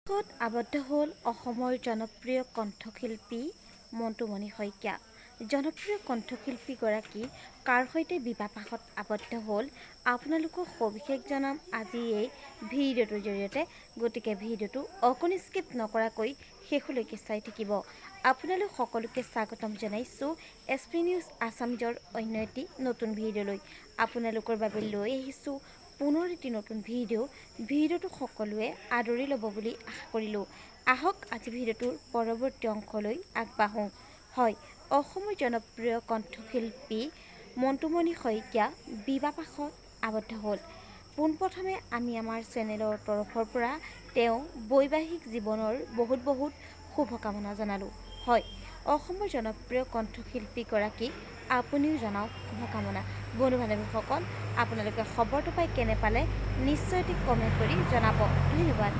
ত আবদ্ধ হ'ল অসমৰ জনপ্ৰিয় কণ্ঠশিল্পী মন্টুমণি শইকীয়া। জনপ্ৰিয় কণ্ঠশিল্পীগৰাকী কাৰ সৈতে বিবাহপাশত আবদ্ধ হ'ল, আপোনালোকক সবিশেষ জনাম আজি এই ভিডিঅ'টোৰ জৰিয়তে। গতিকে ভিডিঅ'টো অকণি স্কিপ নকৰাকৈ শেষলৈকে চাই থাকিব। আপোনালোক সকলোকে স্বাগতম জনাইছোঁ এছ পি নিউজ আছামিজৰ অন্য এটি নতুন ভিডিঅ'লৈ। আপোনালোকৰ বাবে লৈ আহিছোঁ পুনৰ এটি নতুন ভিডিঅ'। ভিডিঅ'টো সকলোৱে আদৰি ল'ব বুলি আশা কৰিলোঁ। আহক, আজি ভিডিঅ'টোৰ পৰৱৰ্তী অংশলৈ আগবাঢ়োঁ। হয়, অসমৰ জনপ্ৰিয় কণ্ঠশিল্পী মন্টুমণি শইকীয়া বিবাহপাশত আবদ্ধ হ'ল। পোনপ্ৰথমে আমি আমাৰ চেনেলৰ তৰফৰ পৰা তেওঁ বৈবাহিক জীৱনৰ বহুত বহুত শুভকামনা জনালোঁ। হয়, অসমৰ জনপ্ৰিয় কণ্ঠশিল্পীগৰাকীক আপুনিও জনাওক শুভকামনা। বন্ধু বান্ধৱীসকল, আপোনালোকে খবৰটো পাই কেনে পালে নিশ্চয় এটি কমেণ্ট কৰি জনাব। ধন্যবাদ।